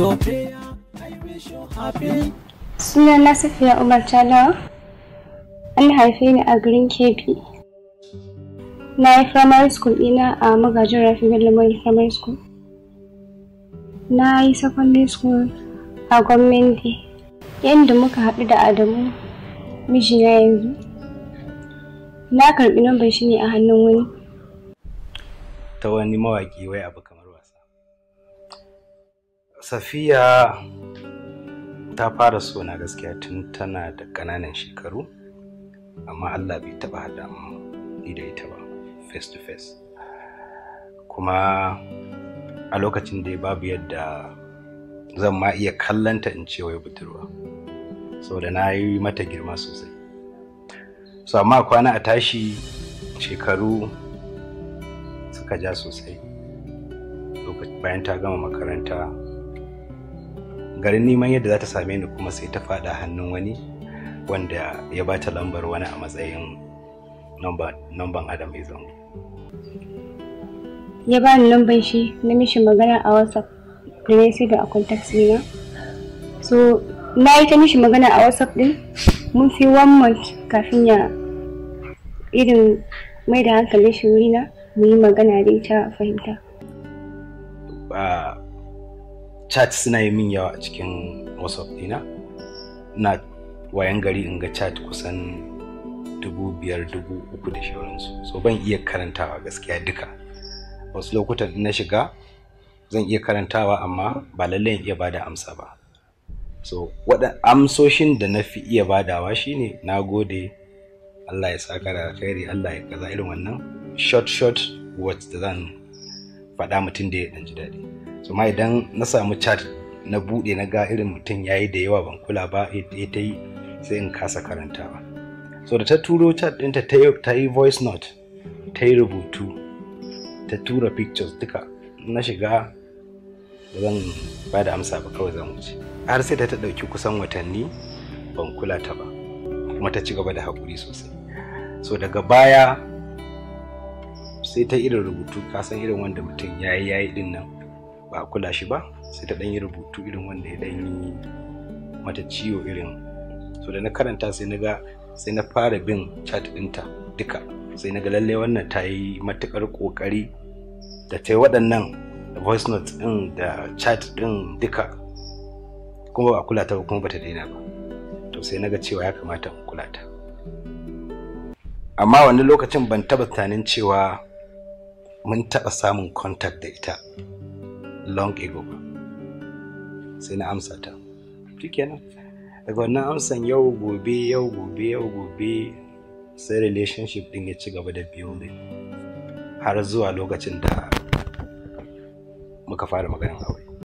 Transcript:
So prayer, I wish you happy. Sunana Safiya Umar Chalawa. An haife ni a garin Kebbi. Na yi primary school ɗina a Magajin Rafi Bello Model Primary School. Na yi secondary school a Gwamnati. Yadda muka haɗu da Adamu, mijina yanzu, na karɓi nambar shi ne a hannun wani. Ta wani mawaƙi wai abu kamar wasa. Safiya ta fara sona gaskiya tun tana da ƙananan shekaru, amma Allah bai taɓa haɗa mu ni da ita ba face to face. Kuma a lokacin da babu yadda zan ma iya kallanta in ce wai budurwa, saboda na yi mata girma sosai. So amma kwana a tashi, shekaru suka ja sosai. Bayan ta gama makaranta, garin neman yadda za ta same ni kuma sai ta fada hannun wani wanda ya bata lambar wani a matsayin namban Adam A Zango. Ya ba ni lambar shi, na mishi magana a WhatsApp da na yi da a contacts ɗina. So na yi ta mishi magana a WhatsApp ɗin mun fi one month kafin ya irin mai da hankalin shi wurina mu yi magana da ita fahimta. Chat suna yi min yawa a cikin WhatsApp ɗina. Na wayan gari in ga chat kusan 5,000, 3,000 da shauransu. So ban iya karantawa gaskiya duka. Wasu lokutan in na shiga zan iya karantawa, amma ba lallai in iya bada amsa ba. So waɗa amsoshin da na fi iya badawa shine "Na gode, Allah ya saka da alkhairi, Allah ya kaza", irin wannan short short words da zan faɗa mutum da ya ɗan ji daɗi. So ma idan na samu chat na buɗe, na ga irin mutum yayi da yawa ban kula ba, ya ta yi, sai in kasa karantawa. So da ta turo chat ɗinta, ta yi voice note, ta yi rubutu, ta tura pictures duka, na shiga ba zan ba da amsa ba, kawai zan wuce. Har sai da ta ɗauki kusan watanni ban kula ta ba, kuma ta ci gaba da haƙuri sosai. So daga baya sai ta irin rubutu, kasan irin wanda mutum ya yi yayi din nan ba a kula shi ba, sai ta ɗan yi rubutu irin wanda ya ɗan yi mata ciwo irin. So da na karanta, sai na ga, sai na fara bin chat ɗinta duka, sai na ga lallai wannan ta yi matuƙar ƙoƙari da ta yi waɗannan voice notes ɗin da chat ɗin duka, kuma ba a kula ta ba, kuma bata daina ba. To sai na ga cewa ya kamata in kula ta. Amma wani lokacin ban taɓa tunanin cewa mun taɓa samun contact da ita long ago ba. Sai na amsa ta, shikenan. Daga wannan amsan, yau gobe, yau gobe, yau gobe, sai relationship din ya ci gaba da building har zuwa lokacin da muka fara maganar aure.